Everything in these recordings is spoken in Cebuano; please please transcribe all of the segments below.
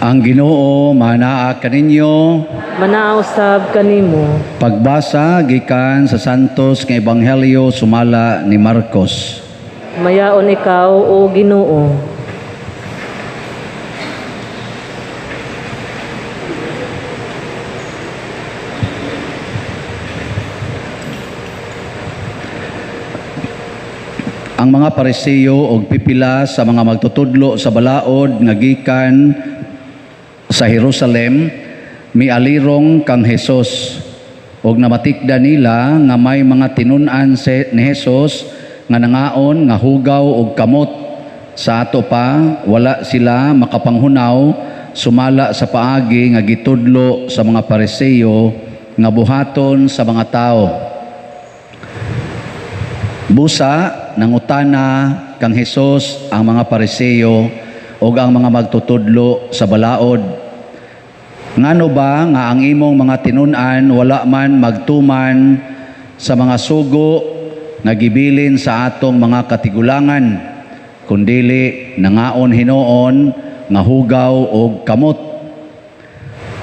Ang Ginoo manaa kaninyo. Manaa usab kanimo. Pagbasa gikan sa Santos nga Ebanghelyo sumala ni Marcos. Mayaon ikaw, o Ginoo. Ang mga Pariseo og pipila sa mga magtutudlo sa balaod nga gikan sa Jerusalem mialirong kang Hesus og namatikda nila nga may mga tinun-an ni Hesus nga nangaon nga hugaw og kamot. Sa ato pa wala sila makapanghunaw sumala sa paagi nga gitudlo sa mga Pariseo nga buhaton sa mga tawo. Busa nangutana kang Hesus ang mga Pariseo ug ang mga magtutudlo sa balaod. Ngano ba nga ang imong mga tinun-an wala man magtuman sa mga sugo nga gibilin sa atong mga katigulangan, kundili nangaon hinuon nga hugaw og kamot?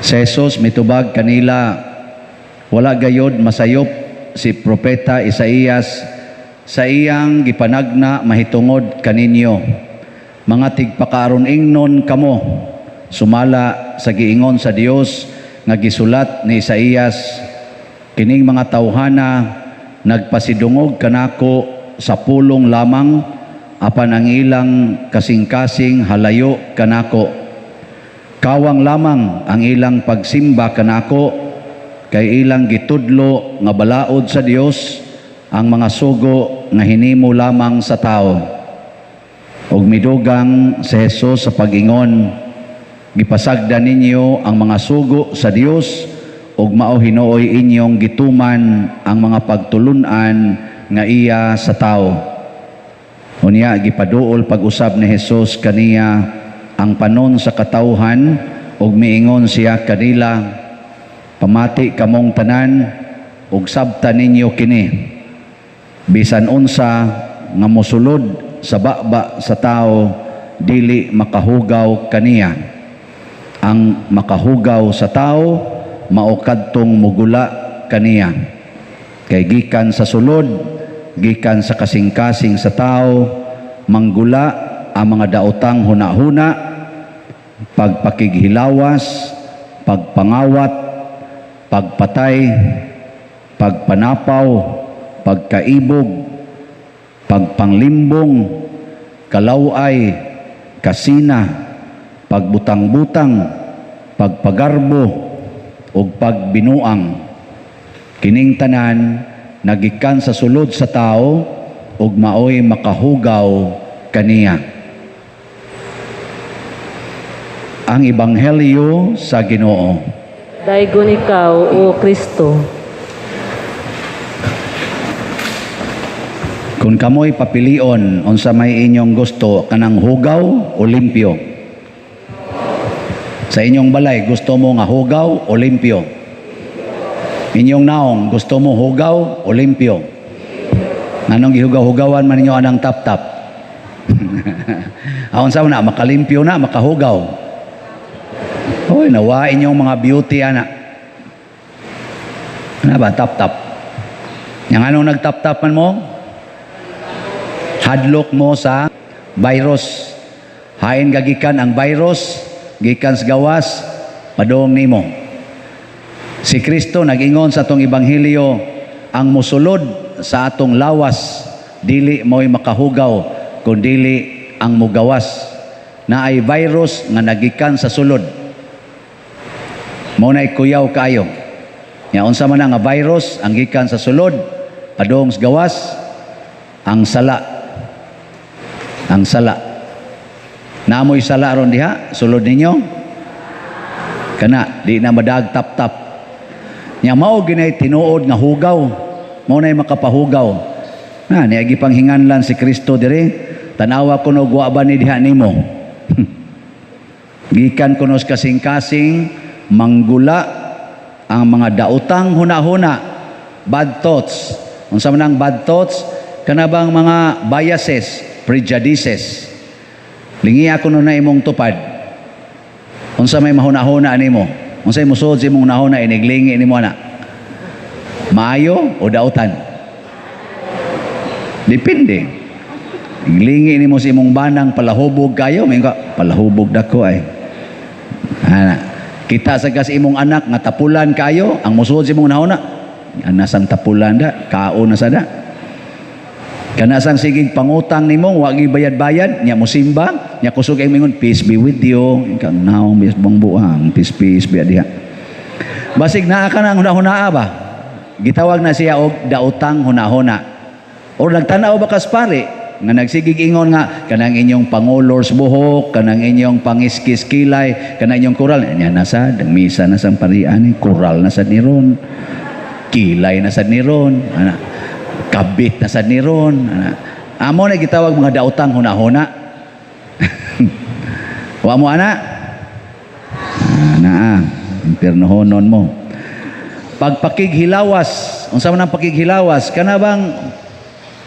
Si Jesus mitubag kanila, wala gayod masayop si propeta Isaías sa iyang gipanagna mahitungod kaninyo. Mga tigpakaaron ingnon kamo, sumala sa giingon sa Dios nga gisulat ni Isaías, kining mga tawhana nagpasidungog kanako sa pulong lamang, apan ang ilang kasing-kasing halayo kanako. Kawang lamang ang ilang pagsimba kanako, kay ilang gitudlo nga balaod sa Dios ang mga sugo nga hinimo lamang sa tao. Og midugang si Jesus sa pag-ingon, gipasagda ninyo ang mga sugo sa Dios ug mao hinuoy inyong gituman ang mga pagtulun-an nga iya sa tao. Unya gipaduol pag-usab ni Jesus kaniya ang panon sa katawhan ug miingon siya kanila, pamati kamong tanan ug sabta ninyo kini. Bisan unsa nga mosulod sa baba sa tao dili makahugaw kaniya. Ang makahugaw sa tao mao kadtong mugula kaniya. Kay gikan sa sulod, gikan sa kasing-kasing sa tao, manggula ang mga daotang hunahuna, pagpakighilawas, pagpangawat, pagpatay, pagpanapaw, pagkaibog, pagpanglimbong, kalaway, kasina, pagbutang-butang, pagpagarbo, ug pagbinuang. Kining tanan nagikan sa sulod sa tao ug maoy makahugaw kaniya. Ang Ebanghelyo sa Ginoo. Daygon ikaw, o Kristo. Kung kamoy papilion unsa may inyong gusto, kanang hugaw o limpyo? Sa inyong balay, gusto mo nga hugaw o limpyo? Inyong naong, gusto mo hugaw o limpyo? Nganong gihugaw-hugawan man ninyo anang tap-tap? Aon sa na, makalimpyo na, makahugaw. Hoy, nawa inyong mga beauty ana. Ano ba, tap-tap? Yang anong nagtap-tap man mo? Hadlok mo sa virus. Hain gagikan ang virus, gikan sa gawas, padung nimo. Si Kristo nag-ingon sa atong ebanghelyo, ang musulod sa atong lawas dili mo'y makahugaw kundili ang mugawas. Na ay virus nga nagikan sa sulod. Mao na'y kuyaw kaayo. Nya unsa man nga virus ang gikan sa sulod padung sa gawas? Ang sala. Ang sala. Naamoy sala ron diha sulod ninyo? Kana di na madag tap-tap. Nya mao ginay tinuod nga hugaw. Mao nay makapahugaw. Na niya gipanghinganlan si Kristo diri, tanawa kuno wa ba ni diha nimo? Gikan kuno sa kasing-kasing manggula ang mga daotang hunahuna, bad thoughts. Unsa man ang bad thoughts? Kana bang mga biases, prejudices. Lingi ako na imong tupad. Unsa may mahuna-huna nimo? Unsay musuod sa imong hunahuna iniglingi nimo ana? Maayo o dautan? Depende. Iglingi nimo sa imong banang palahubog kayo, may ka palahubog dako ay. Ana. Kita sa kas imong anak nga tapulan kayo, ang musuod sa imong hunahuna, anasang tapulan da, kaon na sa da. Kana sang sigig pangutang nimo, wa bayad-bayad, nya mosimba, nya kusog ay mingon, "Peace be with you." Kang naong bias bang buang, peace, peace biya diha. Basig naa ka nang hunahunaa ba? Gitawag na siya og daotang hunahuna. Or nagtanaw ba kas pare nga nagsigig ingon nga kanang inyong pangolor sa buhok, kanang inyong pangiskis kilay, kanang inyong koral, nya nasa misa na sang parian ni koral na sad ni ron. Kilay na sad ni ron, ana. Kabit na sad ni ron, ana. Amo na gitawag mga daotang hunahuna. Wa mo ana? Ah, naa, impiernohonon mo. Pagpakighilawas, unsa man ang pakighilawas? Kana bang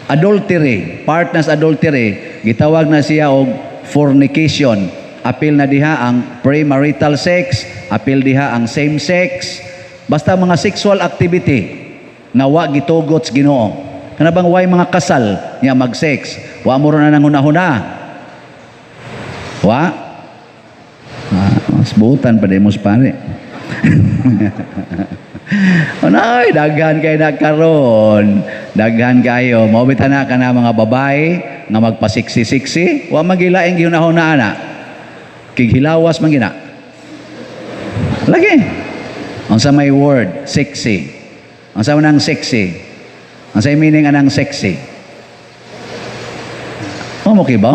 adultery, part na sa adultery, gitawag na siya og fornication. Apil na diha ang premarital sex, apil diha ang same sex, basta mga sexual activity nga wa gitugot sa Ginoo. Kana bang way mga kasal nya mag-sex, wa mo ron na nang hunahuna. Wa? Ah, mas butan pa mo pare. Anay, daghan kay na karon. Daghan kayo. Mao bitaw na kana mga babae nga magpasiksi-siksi, wa magilaing gihunahuna ana. Kighilawas man gina. Lagi. Unsa may word, sexy? Unsa man ang sexy? Unsa meaning anang sexy? Oh, mo ba?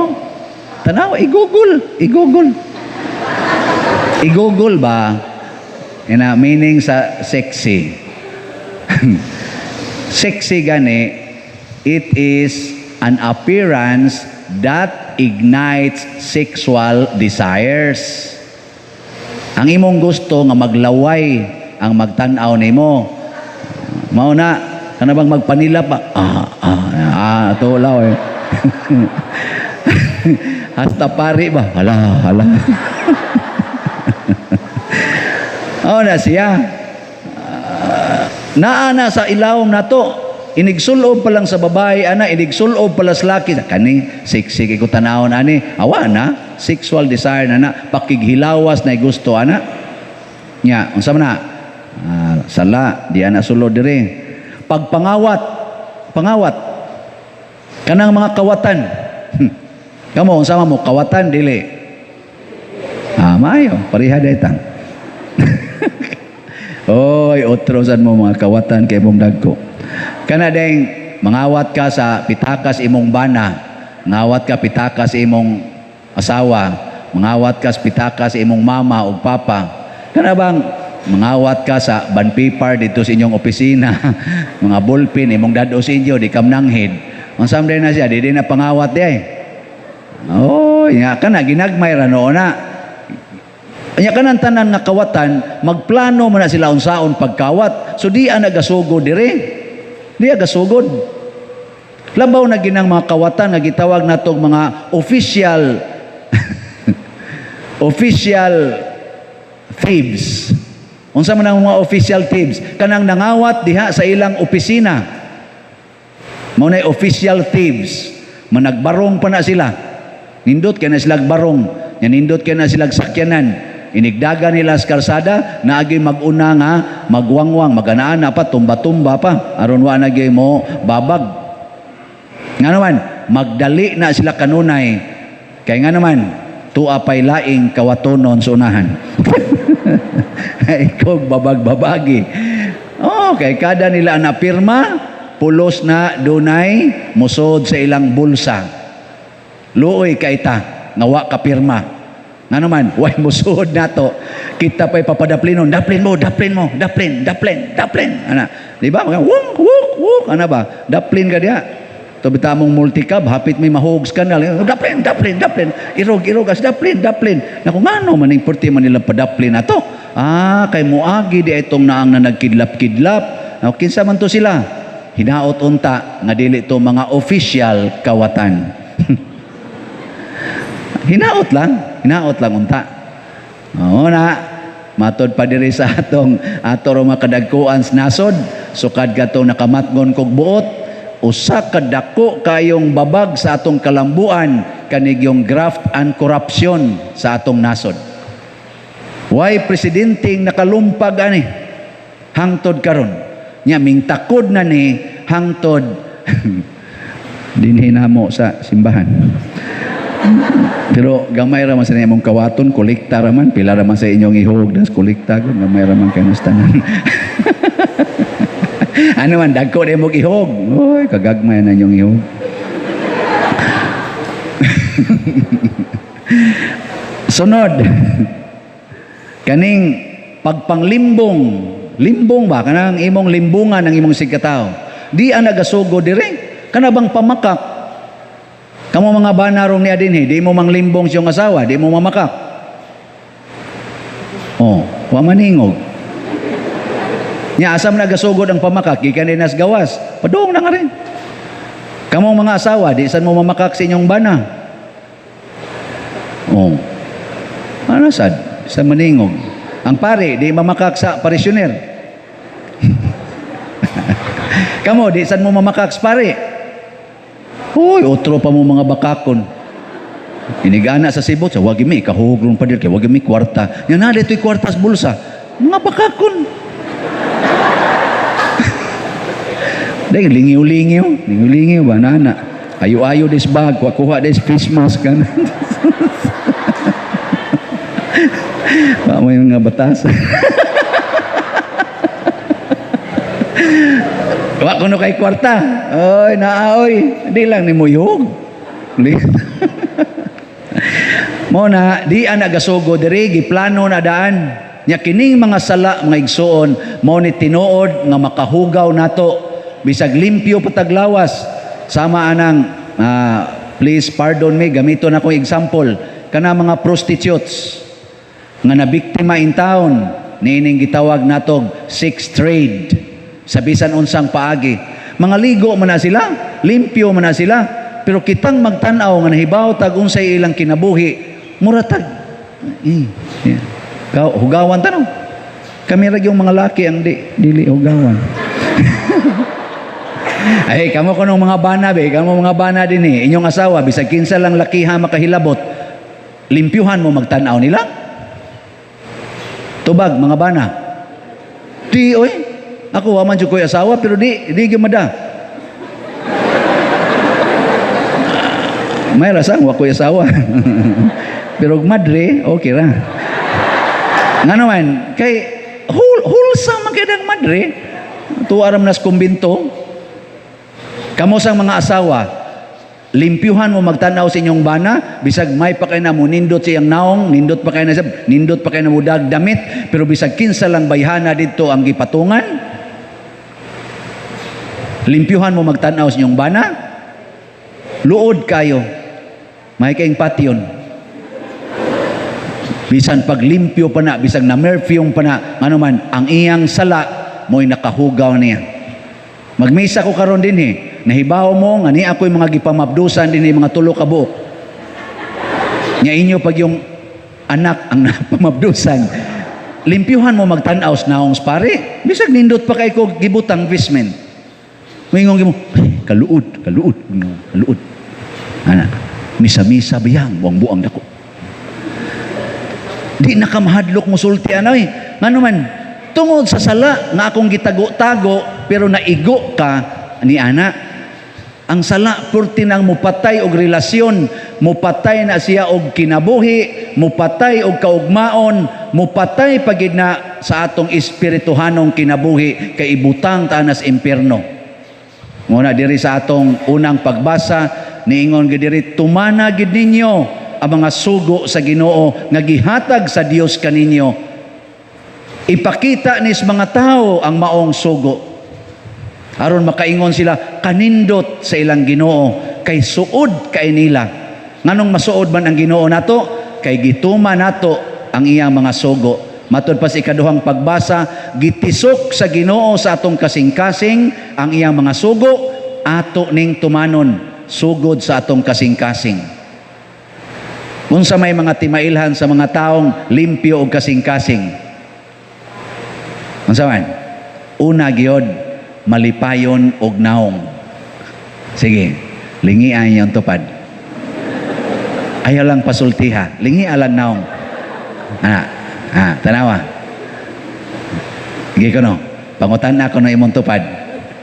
Tanaw, i-Google, i-Google. I-Google ba? Ina meaning sa sexy. Sexy gani, it is an appearance that ignites sexual desires. Ang imong gusto nga maglaway ang magtan-aw nimo. Mao na kana bang magpanila pa? Ah ah ah, to laway. Hasta pari ba? Hala, hala. Oh na siya. Naa na sa ilawom nato. Inigsulob pa lang sa babae ana, inigsulob pa lang sa laki. Kani sexy kay ko tanawon ani. Awa na, sexual desire na na, pakighilawas na gusto ana. Nya, unsa man na? Ah, sala, di ana sulod dire. Pagpangawat, pangawat. Kanang mga kawatan. Kamo unsa man mo kawatan dili? Ah, maayo, pareha dayta. Oy, otro sad mo mga kawatan kay imong dagko. Kana deng mangawat ka sa pitakas imong bana, mangawat ka pitakas imong asawa, mangawat ka sa pitakas imong mama o papa. Kana bang mangawat ka sa bond paper dito sa inyong opisina, mga ballpen imong dad-o sa inyo di kam nanghid. Unsa man na siya, di na pangawat di ay. Oh, nya kana ginagmay ra noon na. Anya kanang tanan nga kawatan, magplano man na sila unsaon pagkawat. So di ana gasugod dire. Di gasugod. Labaw na ginang mga kawatan nga gitawag natong mga official official thieves. Unsa man ang mga official thieves? Kanang nangawat diha sa ilang opisina. Mao na official thieves. Managbarong pa na sila. Nindot kay na sila barong. Nya nindot kay na sila sakyanan. Inigdaga nila sa kalsada, naagi mag-una nga magwangwang, maganaan na pa, tumba-tumba pa, aron wa na gyud mo babag. Nga naman, magdali na sila kanunay. Kay nga naman, tua pay laing kawatonon sa unahan. Ikaw babag-babagi. Oh, kay kada nila na pirma, pulos na dunay musod sa ilang bulsa. Luoy kay ta, nga wa ka pirma. Nga naman, way musuod nato. Kita pa'y papadaplinon, daplin mo, daplin mo, daplin, daplin, daplin. Ana, di ba? Mga wuk, wuk, wuk, ana ba? Daplin ka diha. To bita mong multicab, hapit may mahugs ka na. Daplin, daplin, daplin. Irog, irog, as daplin, daplin. Naku, ngano man ning perti man nilang padaplin ato? Ah, kay muagi di itong naang na nagkidlap-kidlap. Now, kinsa man to sila? Hinaot unta nga dili to mga official kawatan. Hinaot lang unta. Oo na, matod pa diri sa atong ato ro makadagkuan sa nasod, sukad katong nakamatngon kog buot, usa ka dako kayong babag sa atong kalambuan kanigyong graft and corruption sa atong nasod. Way presidenteng nakalumpag ani hangtod karon. Nya mingtakod na ni hangtod dinhi namo sa simbahan. Pero gamay ra man sa imong kawaton, kolekta ra man, pila ra man sa inyong ihog das kolekta gud, gamay ra man kay tanan. Ano man dagko na imong ihog. Oy, kagagmay na inyong ihog. Sunod. Kaning pagpanglimbong, limbong ba kanang imong limbungan ang imong sigkatao. Di ang nagasugo dire. Kana bang pamakak? Kamo mga banarong niya dinhi, di mo manglimbong siyong asawa, di mo mamakak. Oh, wa maningog. Nya asam nagasugod ang pamakak, gikan din nas gawas. Padung na nga rin. Kamong mga asawa, di san mo mamakak sa inyong bana. Oh. Ano sad? Sa maningog. Ang pare, di mamakak sa parisyoner. Kamo, di san mo mamakak sa pare. Uy, otro pa mo mga bakakon. Inigana sa sibot, sa wagi mi, kahugron pa dir, kay wagi mi kwarta. Nya na dito'y kwarta sa bulsa. Mga bakakon. Dahil lingiw-lingiw, lingiw-lingiw ba, nana. Ayo-ayo des bag, kuha-kuha des face mask. Wa mo yung mga batas. Wa kuno kay kwarta. Oy, naa oy, di lang ni muyog. Mo na di ang nagasugo diri giplano na daan. Nya kining mga sala mga igsuon mao ni tinuod nga makahugaw nato bisag limpyo pataglawas sama anang please pardon me, gamiton akong example kana mga prostitutes nga nabiktima in town niining gitawag natog sex trade sa bisan unsang paagi. Mga ligo man na sila, limpyo man na sila, pero kitang magtan-aw nga nahibaw tag unsay ilang kinabuhi, mura tag yeah. Hugawan tanong. Kami ra yung mga laki ang di dili hugawan. Ay, kamo kunong mga bana be, kamo mga bana din eh. Inyong asawa bisag kinsa lang lakiha makahilabot, limpyuhan mo magtan-aw nila. Tubag mga bana. Di oy. Ako wa man jud ko'y asawa pero di di gyud mada. May rasang wa ko'y asawa. Pero og madre, okay ra. Ngano man kay wholesome man kay dang madre. Tuwa ra man nas kumbinto. Kamo sang mga asawa, limpyuhan mo magtan-aw sa inyong bana, bisag may pa kay na mo nindot siyang naong, nindot pa kay na sab, nindot pa kay na mo damit, pero bisag kinsa lang bayhana didto ang gipatungan, limpyuhan mo magtan-aw sa inyong bana, luod kayo, may kayong patyon. Bisan paglimpyo pa na, bisag na merfyong pa na, ano man, ang iyang sala, mo'y nakahugaw niya. Magmisa ko karon din eh. Nahibaw mo nga ni ako'y mga gipamabdusan din eh, mga tulo ka buok. Nya inyo pag yung anak ang napamabdusan. Limpyuhan mo magtan-aw sa naong pare. Bisag nindot pa kay ko gibutang visment. Moingon gimo, ay, kaluod, kaluod, kaluod. Ana, misa-misa biyang buang-buang dako. Di na ka mahadlok musulti ano eh. Ngano man, tungod sa sala nga akong gitago-tago pero naigo ka ni ana. Ang sala purti nang mupatay og relasyon, mupatay na siya og kinabuhi, mupatay og kaugmaon, mupatay pagid na sa atong espirituhanong kinabuhi kay ibutang ta nas impierno. Muna diri sa atong unang pagbasa niingon gid diri, tumana gid ninyo ang mga sugo sa Ginoo nga gihatag sa Dios kaninyo. Ipakita nis mga tao ang maong sugo. Aron makaingon sila kanindot sa ilang Ginoo kay suod kay nila. Nganong masuod man ang Ginoo nato kay gituma nato ang iyang mga sugo. Matud pa sa ikaduhang pagbasa, gitisok sa Ginoo sa atong kasing-kasing ang iyang mga sugo, ato ning tumanon sugod sa atong kasing-kasing. Unsa may mga timailhan sa mga taong limpyo og kasing-kasing? Unsa man? Una gyud, malipayon og naong. Sige, lingian yung tupad. Ayaw lang pasultiha, lingia lang naong. Ah, ah, tanawa. Sige ko no, pangutan ako na imong tupad.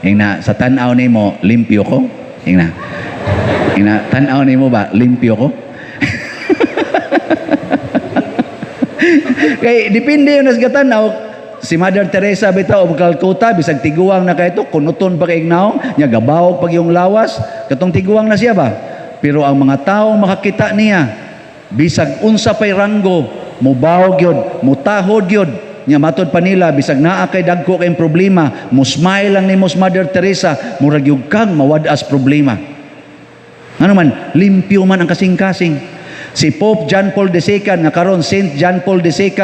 Ingna, sa tan-aw nimo, limpyo ko. Ingna. Ingna, tan-aw nimo ba, limpyo ko? Kay depende yun sa tan-aw. Si Mother Teresa bitaw og Calcutta, bisag tiguang na kay to, kunuton pa kay naong, nya gabawog pag yung lawas, katong tiguang na siya ba? Pero ang mga taong makakita niya, bisag unsa pay ranggo, mubawog yun, mutahod yun, nya matod pa nila, bisag naa kay dagko kay problema, mo smile lang nimo sa Mother Teresa, murag yug kang mawad-as problema. Ano man, limpyo man ang kasing-kasing. Si Pope John Paul II, nga karon Saint John Paul II,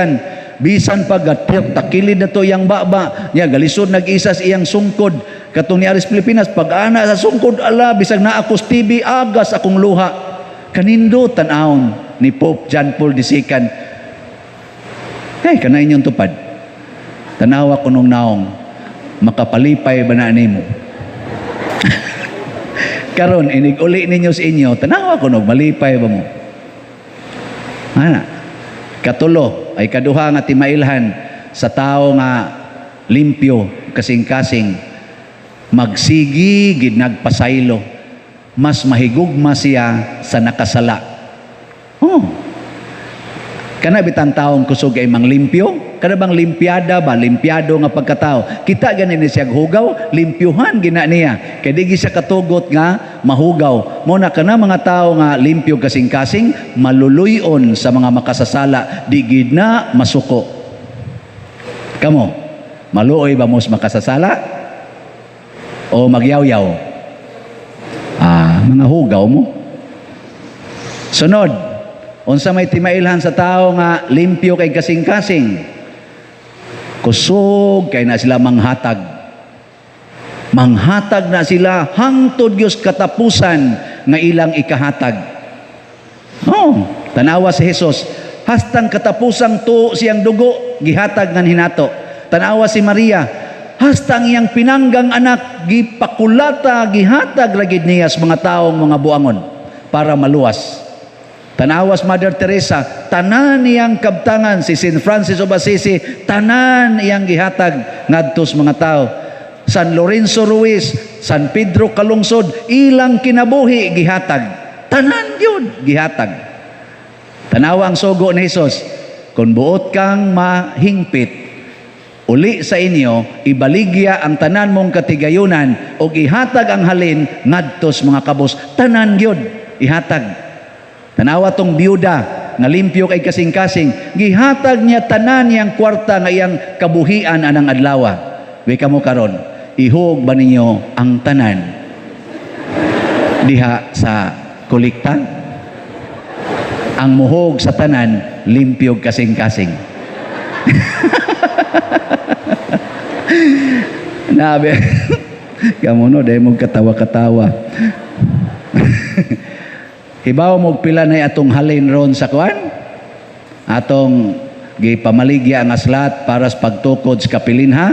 bisan pag takilid na to iyang baba, nya galisod nag-isas iyang sungkod, katong ni Aris Pilipinas, pag ana sa sungkod, ala, bisag naa ako sa TV, agas akong luha. Kanindo tan-awon ni Pope John Paul II. Hey, kanay inyong tupad. Tanawa ko nung naong, makapalipay ba na nimo? Karon inig uli ninyo sa inyo, tanawa ko nung malipay ba mo? Ana. Katulo ay kaduha nga timailhan sa tao nga limpyo kasing-kasing, magsigi gid nagpasaylo, mas mahigugma siya sa nakasala. Oh. Kana bitang taong kusog ay manglimpyo? Kana bang limpiada ba? Limpiado nga pagkatao. Kita gani ni siya hugaw, limpyuhan gina niya. Kay di siya katugot nga mahugaw. Mo na kana mga tao nga limpyo kasing-kasing, maluluyon sa mga makasasala, di gid na masuko. Kamo, maluoy ba mo sa makasasala? O magyawyaw? Ah, mga hugaw mo. Sunod, unsa may timailhan sa tao nga limpyo kay kasing-kasing? Kusog kay na sila manghatag. Manghatag na sila hangtod Dios katapusan nga ilang ikahatag. Oh, tanawa si Jesus, hastang katapusang tuo siyang dugo gihatag ngan hinato. Tanawa si Maria, hastang iyang pinanggang anak gipakulata, gihatag ra gid niya sa mga taong mga buangon para maluwas. Tanawas Mother Teresa, tanan iyang kabtangan, si St. Francis of Assisi, tanan iyang gihatag ngadto sa mga tao. San Lorenzo Ruiz, San Pedro Calungsod, ilang kinabuhi gihatag. Tanan yun gihatag. Tanawa ang sugo ni Jesus, kung buot kang mahingpit, uli sa inyo, ibaligya ang tanan mong katigayunan o ihatag ang halin ngadto sa mga kabos. Tanan yun, ihatag. Tanawa tong biyuda nga limpyo kay kasing-kasing, gihatag niya tanan niyang kwarta nga iyang kabuhian anang adlawa. Wi kamo karon, ihog ba ninyo ang tanan diha sa kolekta? Ang muhog sa tanan, limpyo kasing-kasing. Nabi, kamo no, dahil mong katawa-katawa. Hibaw mo pila na atong halin ron sa kuan? Atong gipamaligya ang aslat para sa pagtukod sa kapilinha.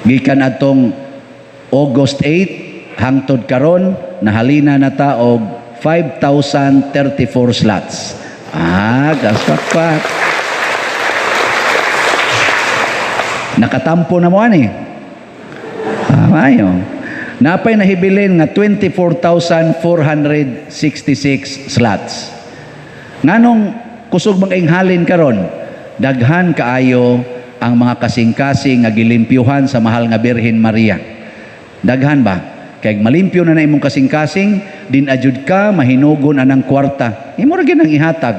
Gikan atong August 8 hangtod karon nahalina na ta og 5,034 slots. Ah, gaspakpak. Nakatampo na mo ani. Ah, ayo. Napay nahibilin nga 24,466 slots. Nganong kusog bang halin karon? Daghan kaayo ang mga kasing-kasing nga gilimpyuhan sa mahal nga Birhen Maria. Daghan ba? Kay malimpyo na na imong kasing-kasing, din ajud ka mahinugon anang kwarta. Imo ra gyud ang ihatag.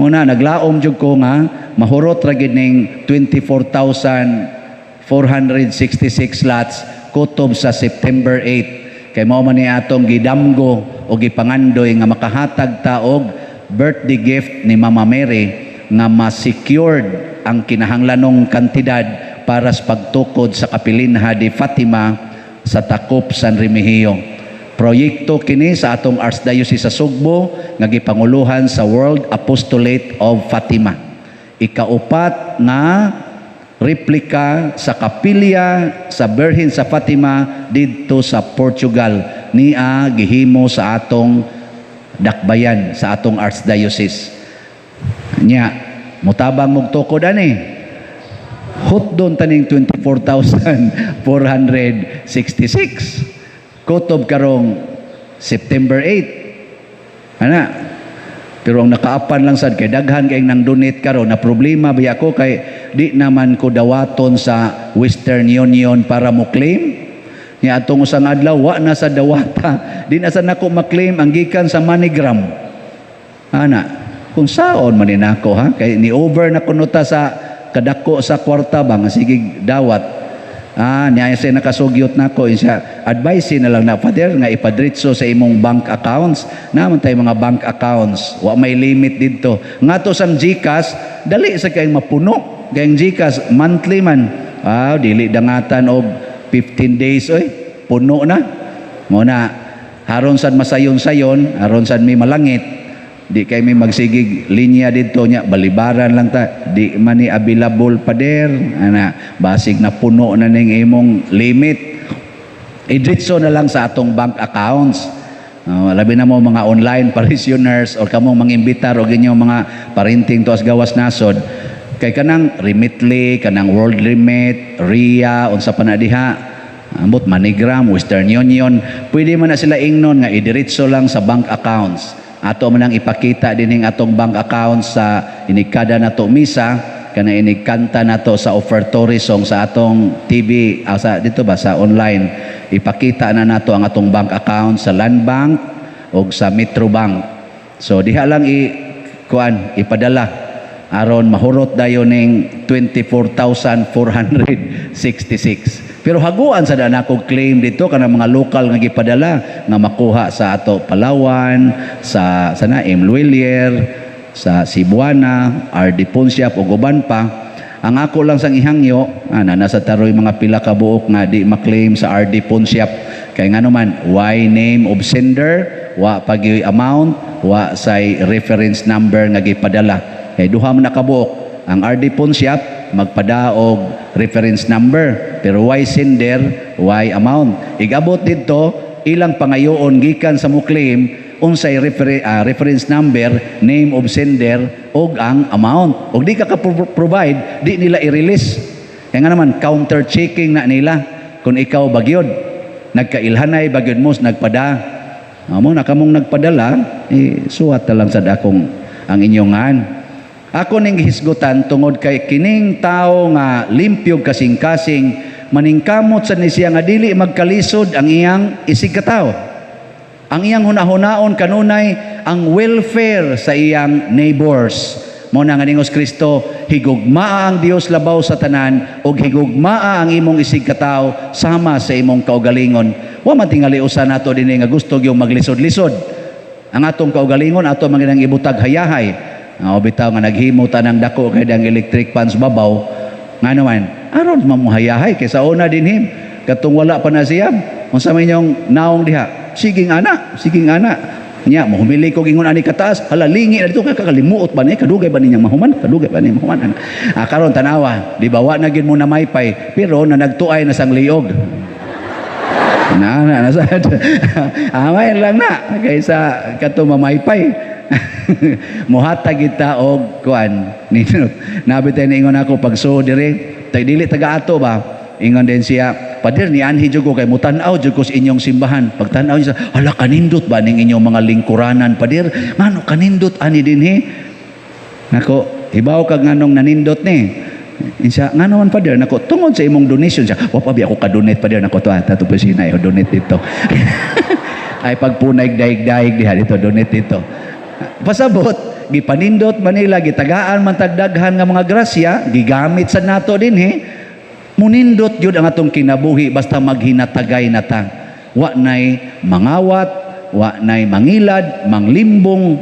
Una naglaom jud ko nga mahurot ra gyud ning 24,466 slots kutob sa September 8. Kay mao man ni atong gidamgo o gipangandoy nga makahatag ta og birthday gift ni Mama Mary nga ma-secured ang kinahanglanong kantidad para sa pagtukod sa Kapilinha de Fatima sa Takop, San Remigio. Proyekto kini sa atong Archdiocese sa Sugbo nga gipanguluhan sa World Apostolate of Fatima. Ikaupat nga replika sa kapilya sa Birhen sa Fatima didto sa Portugal nia gihimo sa atong dakbayan, sa atong Archdiocese. Nya, mutabang mog tukod ani. Hutdon taning 24,466. Kutob karong September 8. Ana. Pero ang nakaapan lang sad kay daghan kay nang donate karon na problema biya ko kay di naman ko dawaton sa Western Union para mo claim. Nya atong usang adlaw wa na sa dawata. Di na sa nako ma-claim ang gikan sa MoneyGram. Ana, kung saon man ni nako, ha, kay ni over na kuno ta sa kadako sa kwarta ba nga sige dawat. Ah, niya siya nakasugyot nako siya advice na lang na, "Father, nga ipadritso sa imong bank accounts." Naman tayo mga bank accounts, wa may limit didto. Ngato sang GCash, dali sa kayong mapuno. Kayong GCash monthly man. Ah, dili dangatan og 15 days, oy, puno na. Mo na haron sad masayon-sayon, aron sad may malangit. Di kay may magsigig linya didto nya balibaran lang ta, di man ni available, pader, ana, basig na puno na ning imong limit. Idritso na lang sa atong bank accounts. Labi na mo mga online parishioners or kamong mga imbitar o inyong mga parinting tuas gawas nasod kay kanang Remitly, kanang World Remit, Ria, unsa pa na diha, ambot MoneyGram, Western Union, pwede man na sila ingnon nga idiretso lang sa bank accounts. Ato man ang ipakita dinhing atong bank accounts sa inikada nato misa, kana inikanta nato sa offertory song sa atong TV, sa dito ba sa online, ipakita na nato ang atong bank account sa Land Bank o sa Metro Bank. So diha lang i kuan ipadala aron mahurot dayon ning 24,466. Pero haguan sa dana kog claim dito kanang mga local nga gipadala nga makuha sa ato Palawan, sa sana M. Lhuillier, sa Cebuana, RD Pawnshop ug uban pa. Ang ako lang sang ihangyo, ana nasa taroy mga pila ka buok nga di ma-claim sa RD Pawnshop. Kay ngano man, way name of sender, wa pa gyoy amount, wa say reference number nga gipadala. Kay duha man na kabuok. Ang RD Pawnshop magpadaog reference number, pero way sender, way amount. Igabot didto, ilang pangayoon gikan sa mo claim unsay reference number, name of sender ug ang amount. Ug di ka ka-provide, di nila i-release. Kaya nga naman counter checking na nila kung ikaw bagyod nagkailhanay bagyod mo nagpada. Amo na kamong nagpadala, eh, suwat na lang sa dakong ang inyong ngan. Ako ning gihisgutan tungod kay kining tao nga limpyo kasing-kasing maningkamot sa ni siya nga dili magkalisod ang iyang isig katawo. Ang iyang hunahunaon kanunay ang welfare sa iyang neighbors. Mo na nga ningos Kristo, higugmaa ang Dios labaw sa tanan ug higugmaa ang imong isig katawo sama sa imong kaugalingon. Wa man tingali usa nato dinhi nga gusto gyud maglisod-lisod. Ang atong kaugalingon ato man ginang ibutag hayahay. O bitaw nga naghimo ta ng dako kay dang electric fans babaw. Ngano man, aron mamuhayahay kay sa una dinhi katong wala pa na siya. Unsa man inyong naong diha? Siging ana, siging ana. Nya mohumili ko ingon ani kataas, hala, lingi na dito kay kakalimuot ba ni, kadugay ba ninyang mahuman? Kadugay ba ni mahuman? Ah, karon tanawa, di ba wa na gid mo na maypay, pero na nagtuay na sang liog. Na na na sad. Amay lang na kaysa kato mamaypay. Muhatag kita og kuan ninot. Nabi tayo niingon ako pagsuod diri, tay dili taga ato ba? Ingon din siya, "Pader, ni anhi jud ko kay mutan-aw jud ko sa inyong simbahan." Pagtan-aw niya, "Hala, kanindot ba ning inyong mga lingkuranan, pader? Ngano kanindot ani dinhi?" Nako, hibaw kag nganong nanindot ni. Insa, "Ngano man, pader?" "Nako, tungod sa imong donation." Siya, "Wa pa bi ako ka-donate, pader." "Nako, to ato opisina eh, donate dito." Ay pagpunay daig-daig diha dito, donate dito. Pasabot, gipanindot man nila, gitagaan man tagdaghan nga mga grasya, gigamit sa nato dinhi. Munindot gyud ang atong kinabuhi basta maghinatagay na ta. Wa nay mangawat, wa nay mangilad, manglimbong,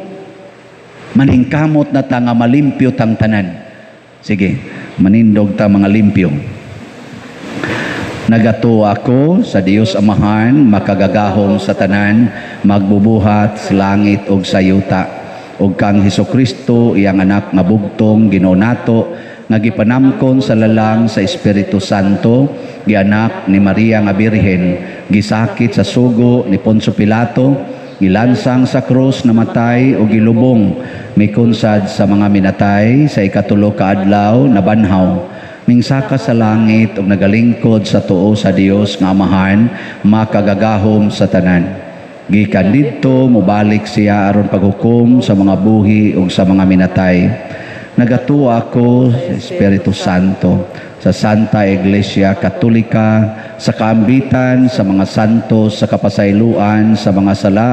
maningkamot na ta nga malimpyo tang tanan. Sige, manindog ta mga limpyo. Nagatuo ako sa Dios Amahan, makagagahom sa tanan, magbubuhat sa langit ug sa yuta, ug kang Hesus Kristo, iyang anak nga bugtong, Ginoo nato, nga gipanamkon sa lalang sa Espiritu Santo, gianak ni Maria nga Birhen, gisakit sa sugo ni Poncio Pilato, gilansang sa krus, namatay ug gilubong, mikunsad sa mga minatay, sa ikatulo ka adlaw nabanhaw, mingsaka sa langit ug nagalingkod sa tuo sa Dios nga Amahan, makagagahom sa tanan. Gikan didto mobalik siya aron paghukom sa mga buhi ug sa mga minatay. Nagatuo ako sa Espiritu Santo, sa Santa Iglesia Katolika, sa kaambitan sa mga santos, sa kapasayloan sa mga sala,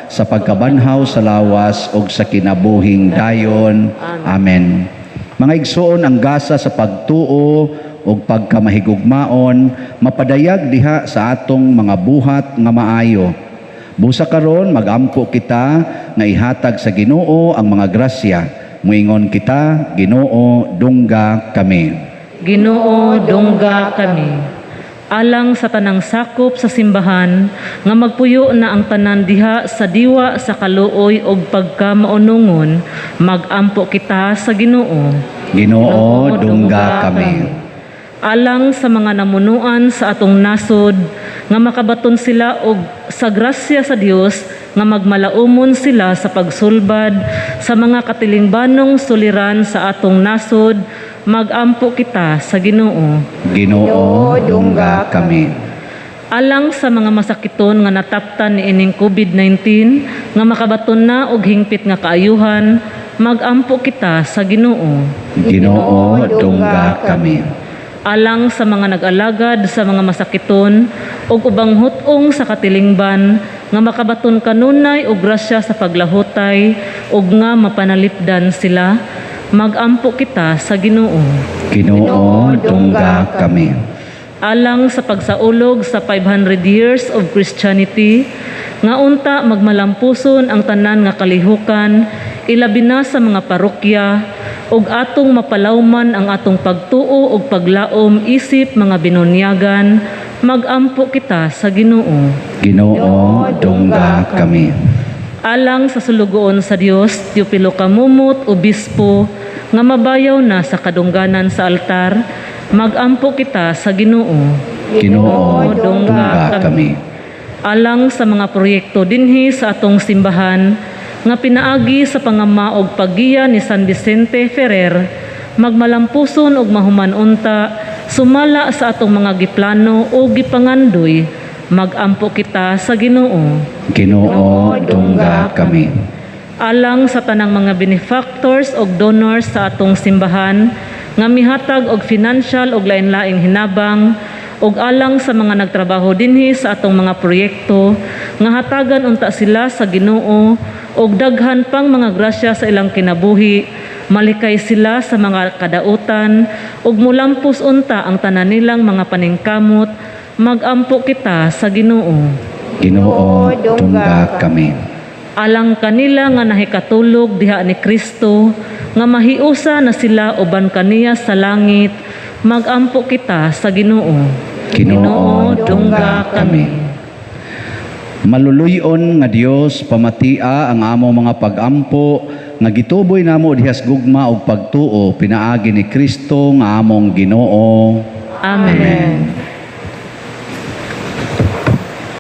sa pagkabanhaw sa lawas ug sa kinabuhing dayon. Amen. Mga igsoon, ang gasa sa pagtuo ug pagkamahigugmaon mapadayag diha sa atong mga buhat nga maayo. Busa karon, magampo kita nga ihatag sa Ginoo ang mga grasya. Muingon kita, Ginoo, dungga kami. Ginoo, dungga kami. Alang sa tanang sakop sa simbahan, nga magpuyo na ang tanan diha sa diwa sa kaluoy ug pagkamaunungon, magampo kita sa Ginoo. Ginoo, dungga kami. Alang sa mga namunuan sa atong nasod, nga makabaton sila og sa grasya sa Dios nga magmalaumon sila sa pagsulbad sa mga katilingbanong suliran sa atong nasod, magampo kita sa Ginoo. Ginoo, dungga kami. Alang sa mga masakiton nga nataptan niining COVID-19, nga makabaton na og hingpit nga kaayuhan, magampo kita sa Ginoo. Ginoo, dungga kami. Alang sa mga nag-alagad sa mga masakiton ug ubang hut-ong sa katilingban, nga makabaton kanunay og grasya sa paglahutay ug nga mapanalipdan sila, magampo kita sa Ginoo. Ginoo, dungga kami. Alang sa pagsaulog sa 500 years of Christianity, nga unta magmalampuson ang tanan nga kalihukan, ilabi na sa mga parokya, ug atong mapalawman ang atong pagtuo ug paglaom isip mga binunyagan, magampo kita sa Ginoo. Ginoo, dungga kami. Alang sa sulugoon sa Dios Teopilo Camomot, Obispo, nga mabayaw na sa kadungganan sa altar, magampo kita sa Ginoo. Ginoo, dungga kami. Alang sa mga proyekto dinhi sa atong simbahan nga pinaagi sa pangama og paggiya ni San Vicente Ferrer, magmalampuson og mahuman unta sumala sa atong mga giplano o gipangandoy, magampo kita sa Ginoo. Ginoo, dungga kami. Alang sa tanang mga benefactors og donors sa atong simbahan nga mihatag og financial og lain-laing hinabang, ug alang sa mga nagtrabaho dinhi sa atong mga proyekto, nga hatagan unta sila sa Ginoo og daghan pang mga grasya sa ilang kinabuhi, malikay sila sa mga kadautan ug mulampos unta ang tanan nilang mga paningkamot, magampo kita sa Ginoo. Ginoo, dungga kami. Alang kanila nga nahikatulog diha ni Kristo, nga mahiusa na sila uban kaniya sa langit, magampo kita sa Ginoo. Ginoo, dungga kami. Maluluyon nga Dios, pamatia ang among mga pagampo nga gituboy namo dihas gugma ug pagtuo pinaagi ni Kristo nga among Ginoo. Amen.